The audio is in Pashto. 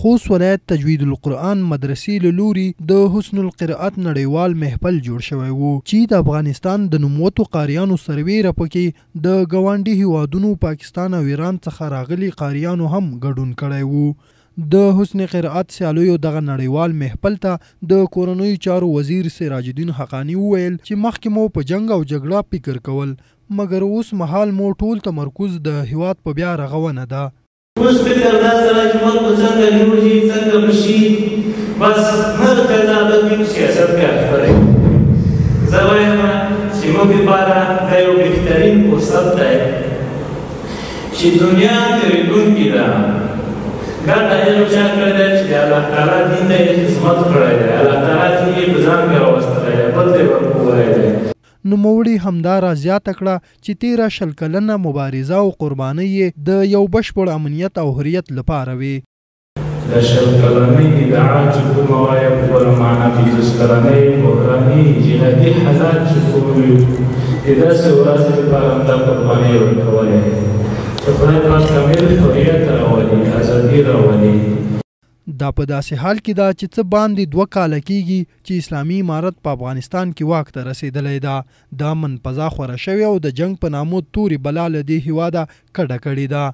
خوست ولایت تجوید القرآن مدرسې له لوري د حسن القرأت نړیوال محفل جوړ شوی وو چې د افغانستان د نوموتو قاریانو سربیره پکې د ګاونډي هیوادونو پاکستان او ایران څخه راغلي قاریانو هم ګډون کړی وو. د حسن قرأت سیالیو دغه نړیوال محفل ته د کورنیو چارو وزیر سراج الدین حقاني وویل چې مخکې مو په جنګ او جګړه فکر کول، مګر اوس مهال مو ټول تمرکز د هیواد په بیا رغونه ده. اوس فکر داسې راځي چې ملک به څنګه جوړ شي، څنګه به شي، بس نه ښځه د دوی په سیاست کې اخته دی. زه وایم چې موږ لپاره دا یو بهترین فرصت دی چې دنیا تېرېدونکې ده. ګټه یې چا کړې ده چې د الله تعالی دین ته یې خدمت کړی دی، الله تعالی دین یې په ځان کې راوستلی دی، بل ته یې ورښوولی دی. نوموړي همداراز زیاته کړه چې تېره 20 کلنه مبارزه او قربانۍ یې د یو بشپړ امنیت او حریت لپاره وې. د 20 کلنۍ ادعا چې کومه وه یا په بله معنا 50 کلنۍ بحراني جهادي حالات چې کوم وي، د داسې ورځې لپاره هم دا قربانۍ ورکولې چې خدای پاک کامل حریت راولي، ازادي راولي. دا په داسې حال کې ده چې څه باندې 2 کاله کېږي چې اسلامي امارت په افغانستان کې واک ته رسېدلی ده. د امن فضا خوره شوې او د جنګ په نامه تورې بلا له دې هیواده کډه کړې ده.